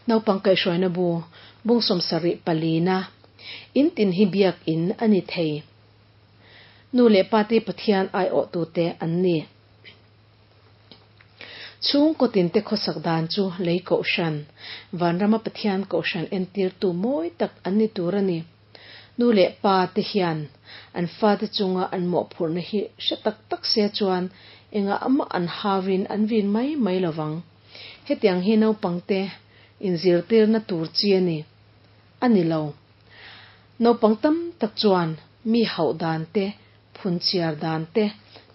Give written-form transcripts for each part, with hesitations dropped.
Naupang kaihhruaina bu, bung 74 na, In tin hi biak in a ni thei. Nu leh pa te Pathian aiawhtute an ni. Chhungkaw tinte khawsak dan chu lei kohhran, vanrama Pathian kohhran entirtu mawi tak an ni tur a ni. Nu leh pa te hian an fate chunga an mawhphurhna hi hre tak tak se chuan engah mah an hauin an vin mai mai lovang. Hetiang hi naupangte inzirtirna tur chi a ni. A ni lo. Naupang tam tak chuan mi hauh dan te, phunchiar dan te,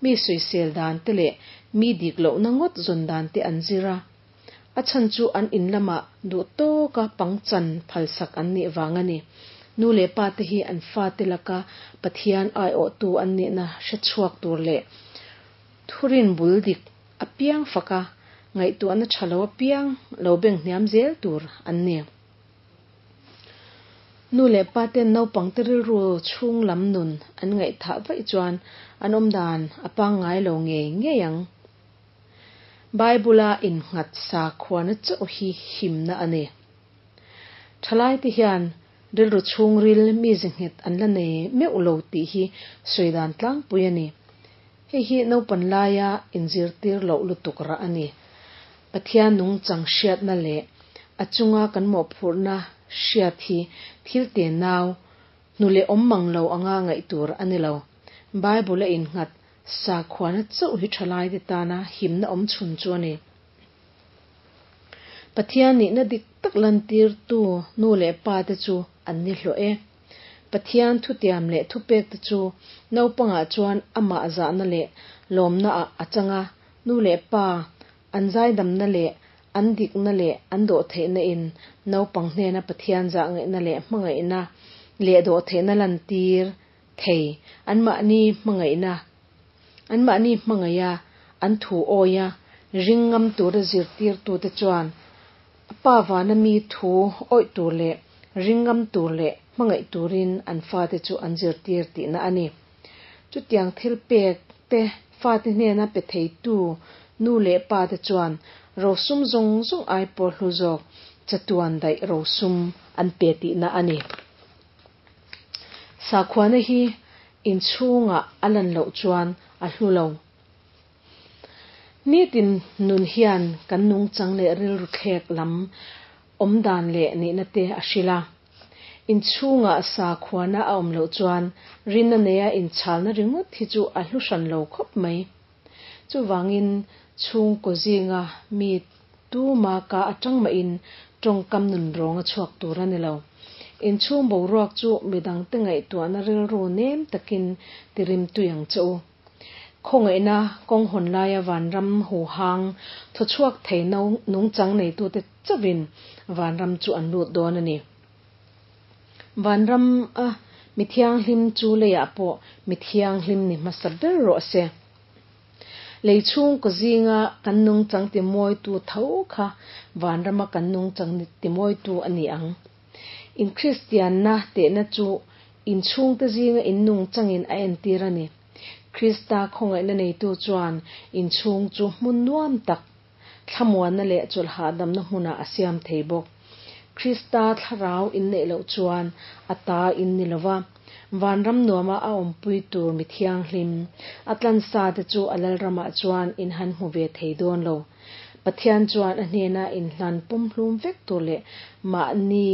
mi sawisel dan te leh mi dik lohna ngawt zawn dan te an zir a. A chhan chu an in lamah duh tawka pangchan phalsak an nih vang a ni. Nu leh pa te hi an fate laka Pathian aiawhtu an nihna hre chhuak tur leh thurin bul dik apiang faka ngaihtuahna tha lo apiang lo beng hniam zel tur an ni. Nu leh pa ten naupangte rilru chhung lam nun an ngaihthah vaih chuan an awmdan a pangngai lo ngei ngei ang. Bible-a innghat sakhuana chauh hi himna a ni. Thalaite hian rilru chhungril mi zinghet an la nei meuh lo tih hi sawi dan tlangpui a ni. Hei hi naupan laia inzirtir loh lutuk rah a ni. Pathian nungchang hriatna leh a chunga kan mawhphurhna hriat hi thil te nau hnu leh awm mang lo anga ngaih tur a ni lo. Bible-a innghat sakhuana chauh hi thalaite tana himna awm chhun chu a ni. Pathian nihna dik tak lantirtu nu leh pa te chu an ni hlawh e. Pathian thutiam leh thupek te chu naupangah chuan amah zahna leh lawmna ah a chang a, nu leh pa an zaidamna leh an dikna leh an dawhtheihna in naupang hnena Pathian zahngaihna leh hmangaihna leh dawhtheihna lantir thei anmahni hmangaihna anmahni hmangaiha an thu awia ring ngam tura zirtirtute chuan a pa vana mi thu awih tur leh ring ngam tur leh hmangaih turin an fate chu an zirtir tihna a ni. Chutiang thil pek te fate hnena pe theitu nu leh pa te chuan rosum zawng zawng ai pawh hlu zawk chatuan daih rosum an pe tihna a ni. Sakhuana hi inchhungah a lan loh chuan a hlu lo. Nitin nun hian kan nungchang leh rilru thlek lam awmdan leh nihna te a hrilh a. Inchhungah sakhuana a awm loh chuan rinna neia inchhalna ringawt hi chu a hlu hran lo khawp mai. Chuvangin chhungkaw zinga mi tuma ka atang mahin tawngkam nun rawng a chhuak tur a ni lo. Inchhung boruak chu midangte ngaihtuahna rilru nem takin tirim tui ang che u. Khawngaihna kawng hawn laia vanram huhang thawchhuak thei nungchang neitute chauhin vanram chu an lut dawn a ni. Vanram a mithianghlim chu leiah pawh mithianghlim ni hmasa ber rawh se. Lei chhungkaw zinga kan nungchang timawitu tho kha vanrama kan nungchang timawitu a ni ang. In Kristianna tehna chu in chhungte zinga in nungchangin a entir a ni. Krista khawngaihna neitu chuan in chhung chu hmun nuam tak, thlamuanna leh chawlhahdamna hmunah a siam thei bawk. Krista thlarau in neih loh chuan a ta in ni lova, vanram nuama a awmpui tur mi thianghlim, a tlansa te chu a lalramah chuan in han hmu ve thei dawn lo. Pathian chuan a hnena inhlan pumhlum vek tur leh mahni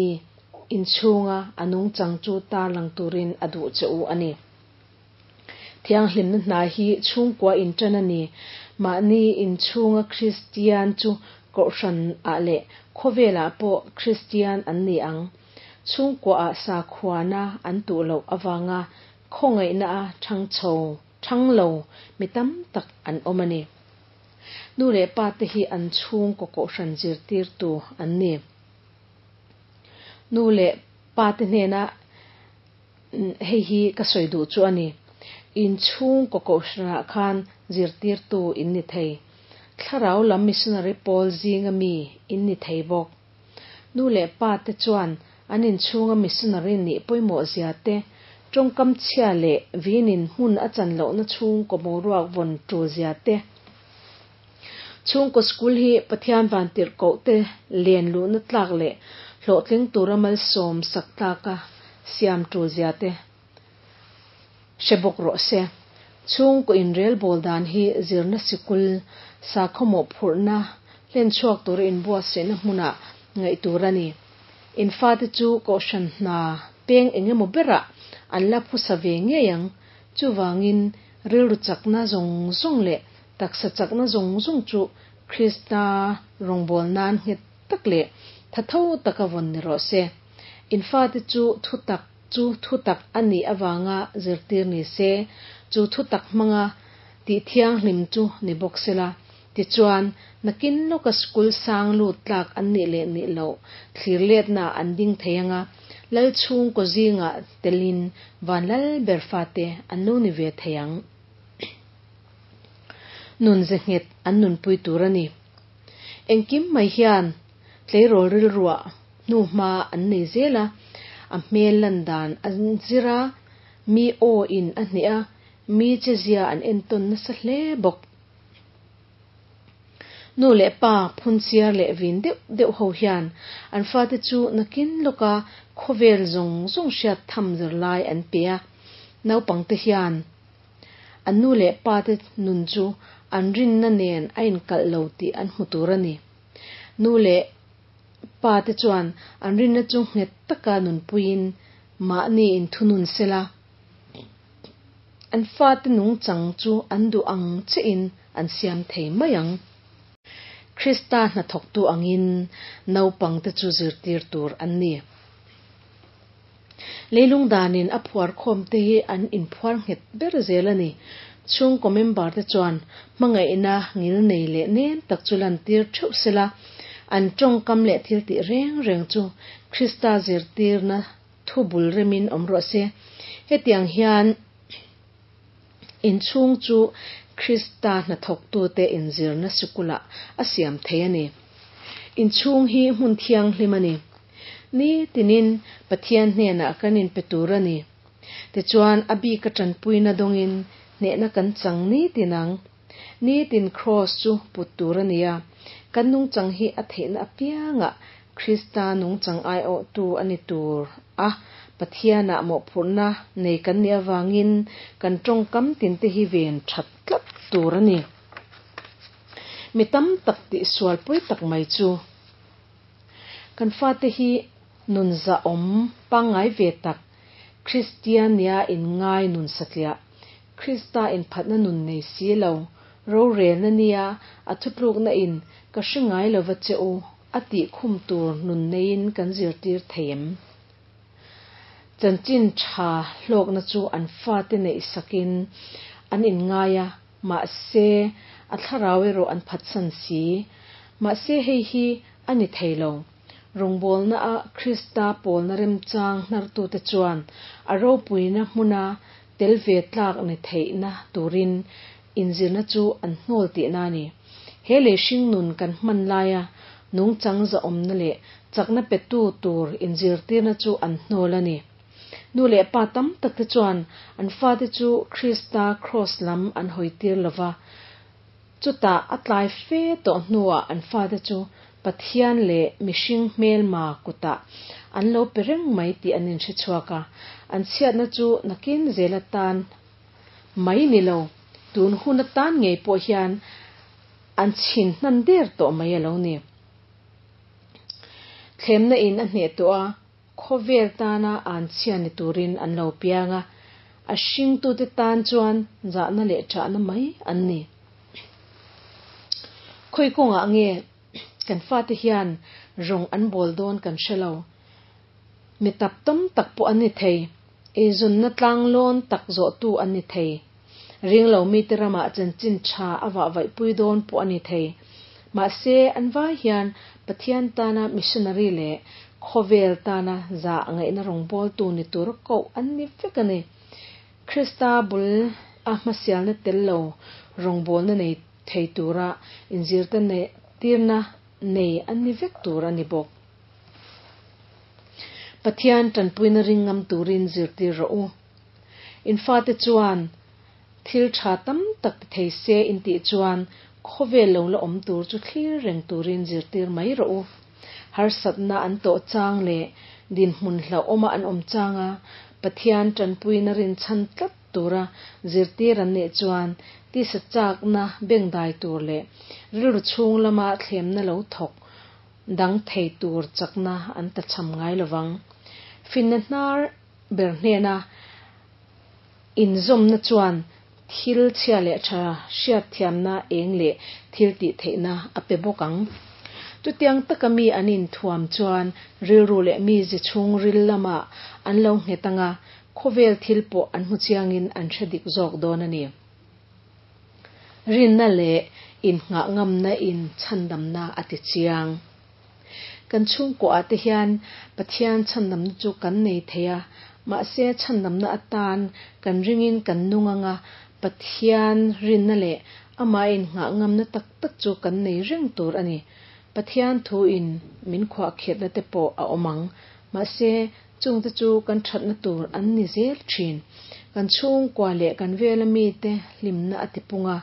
inchhunga a nungchang chu tarlang turin a duh che u a ni. Thianghlimna hna hi chhungkua inṭan a ni. Mahni inchhunga Kristian chu kohhran ah leh khawvelah pawh Kristian an ni ang. Chhungkuaah sakhuana an tuh loh avanga khawngaihna a thang chho thang lo mi tam tak an awm a ni. Nu leh pa te hi an chhungkaw kohhran zirtirtu an ni. Nu leh pa te hnena hei hi ka sawi duh chu a ni. Inchhungkaw kohhranah khan zirtirtu in ni thei. Thlarau lam missionary pawl zinga mi in ni thei bawk. Nu leh pa te chuan an inchhunga missionary nih pawimawh zia te, tawngkam chhia leh vinin hmun a chan lohna chhungkaw boruak vawn tul zia te. Chhungkaw school hi Pathian vantirhkohte len luhna tlak leh hlawhtling tura malsawm sak tlaka siam tul zia te hre bawk rawh se. Chhungkaw inrelbawl dan hi zirna sikul, sakhaw mawhphurhna hlen chhuak tura inbuatsaihna hmunah ngaih tur a ni. In fate chu kohhran hna peng engemaw berah an la phusa ve ngei ang. Chuvangin rilru chakna zawng zawng leh taksa chakna zawng zawng chu Krista rawngbâwl nân nghet tak leh thatho taka vawn ni rawh se. In fate chu thutak chu thutak a nih avanga zirtir ni se, chu thutak hmanga tih thianghlim chu ni bawk sela. Tichuan, nakin lawka school sang lut tlak an nih leh nih loh thlir letna an ding thei anga, Lal chhungkaw zingah telin van lal ber fate an lo ni ve thei ang. Nun ze nghet an nunpui tur a ni. Engkim mai hian tleirawl rilruah hnuhma an nei zel a, a hmel lan dan a zir a, mi aw in a hneh a, mi che zia an entawn nasa hle bawk. Nu leh pa phunchiar leh vin deuh deuh ho hian an fate chu nakin lawka khawvel zawng zawng hriat tham zirlai an pe a, naupangte hian an nu leh pate nun chu an rinna nen a inkalh lo tih an hmu tur a ni. Nu leh pate chuan an rinna chu nghet taka nunpuiin mahni inthunun sela, An fate nungchang chu an duh ang chiahin an siam thei mai ang. Krista hnathawktu angin naupangte chu zirtir tur an ni. Leilung danin a phuar khawmte hi an inphuar nghet ber zel a ni. Chhungkaw member te chuan hmangaihna ngilnei leh nem tak chu lantir theuh sela, an tawngkam leh thiltih reng reng chu Krista zirtirna Thu bul remin awm rawh se. Hetiang hian inchhung chu Krista hnathawktute inzirna sikulah a siam thei a ni. Inchhung hi hmun thianghlim a ni. Ni tinin Pathian hnenah kan inpe tur a ni. Tichuan a bika tanpuina dawngin hnehna kan chang ni tin ang. Nitin Kraws chu put tur a ni a, kan nungchang hi a theihna apiangah Krista nungchang aiawhtu a ni tur a, Pathianah mawhphurhna nei kan nih avangin kan tawngkam tinte hi ven that tlat tur a ni. Mi tam tak tih sual pawi tak mai chu kan fate hi nun zahawm pangngai ve tak Kristiania inngai nun satliah Krista inphatna nun nei si lo, rorelna nia a thutlukna in ka hre ngai lova che u a tih khum tur nun neiin kan zirtir thei em? Chanchin tha hlawkna chu an fate neih sakin an inngai a, mahse a thlarau erawh an phatsan si. Mahse hei hi a ni thei lo. Rawngbawlna a Krista pawlna remchang hnartute chuan a ropuina hmuna tel ve tlak ni theihna turin inzirna chu an hnawl tihna a ni. He lei hringnun kan hman laia nungchang zahawmna leh chakna petu tur inzirtirna chu an hnawl a ni. Nu leh pa tam takte chuan an fate chu Krista kraws lam an hawitir lova, chutah a tlai fe tawh hnuah an fate chu Pathian leh mihring hmelma kutah an lo pe reng mai tih an inhre chhuak a, an chhiatna chu nakin zel atan mai ni lo, tun hun atan ngei pawh hian an chhin hnan der tawh mai a lo ni. Thlemna in a hneh tawh a, khawvel tana an chhia ni turin an lo piang a, a hringtute tan chuan zahna leh ṭahna mai an ni. Khawi kawngah nge kan fate hian rawng an bawl dawn kan hre lo. Mi tap tam tak pawh an ni thei, eizawnna tlanglawn tak zawhtu an ni thei, ringlo mite ramah chanchin tha a vahvaihpui dawn pawh a ni thei. Mahse, an vai hian Pathian tana missionary leh khawvel tana zah ngaihna rawngbawltu ni tur koh an ni vek a ni. Krista bul a hmasialna tel lo rawngbawlna nei thei tura inzirte tirna nei an ni vek tur a ni bawk. Pathian tanpuina ring ngam turin zirtir rawh u. In fate chuan thil tha tam tak ti thei se in tih chuan khawvel lo la awm tur chu thlir reng turin zirtir mai rawh u. Harsatna an tawh chang leh dinhmun hlauhawma an awm changa Pathian tanpuina rinchhan tlat tura zirtir an nih chuan tisa chakna bengdai tur leh rilru chhung lama thlemna lo thawk dang thei tur chakna an tlachham ngai lovang. Finna hnar ber hnena inzawmna chuan thil chhia leh tha hriatthiamna eng leh thil tih theihna a pe bawk ang. Chutiang taka mi an inthuam chuan rilru leh mize chhungril lamah an lo nghet anga khawvel thil pawh an hmu chiangin an hre dik zawk dawn a ni. Rinna leh innghah ngamna in chhandamna a ti chiang. Kan chhungkuah te hian Pathian chhandamna chu kan nei thei a, mahse chhandamna atan kan ringin kan nung anga Pathian rinna leh amah innghah ngamna tak tak chu kan nei reng tur a ni. Pathian thu in min khuahkhirhna te pawh a awm ang, mahse Chungte chu kan thatna tur an ni zel thin. Kan chhungkua leh kan vela mite hlimna a tipung a,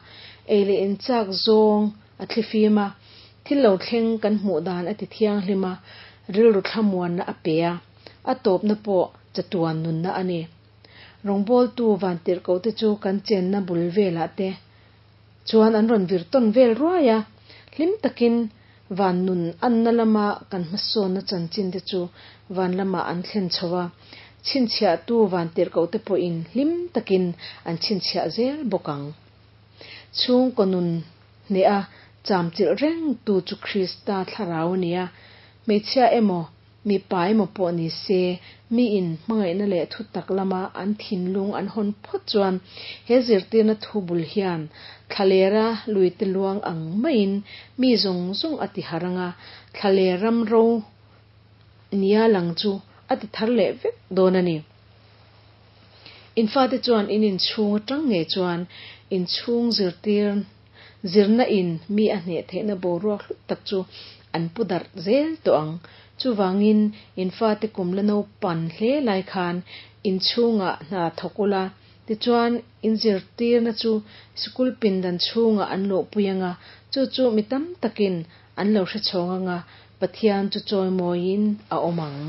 ei leh in chak zawng a thlifim a, thil lo thleng kan hmuh dan a ti thianghlim a, rilru thlamuanna a pe a, a tawpna pawh chatuan nunna a ni. Rawngbawltu vantirhkohte chu kan chenna bul velah te chuan an rawn vir tawn vel ruai a, hlim takin Van nun anna lama kan hmasawnna chanchin te chu van lamah an thlen chho a, chhinchhiahtu vantirhkohte pawhin hlim takin an chhinchhiah zel bawk ang. Chhungkaw nun hneha chamchilh rengtu chu Krista thlarau a ni a, hmeichhia emaw, Mipa emaw pawh ni se, miin hmangaihna leh thutak lama an thinlung an hawn phawt chuan he zirtirna thu bul hian thlalera luite luang ang maiin mi zawng zawng a ti harh ang a, thlaler ram ro nia lang chu a ti thar leh vek dawn a ni. In fate chuan in inchhung atang ngei chuan inchhung zirtir Zirna in mi a hneh theihna boruak hlut tak chu an pu darh zel tawh ang. Chuvangin in fate kum la naupan hle lai khan inchhungah hna thawk ula, tichuan in zirtirna chu sikul pindan chhungah an luhpui anga, chu chu mi tam takin an lo hre chhawng anga, Pathian chu chawimawiin a awm ang.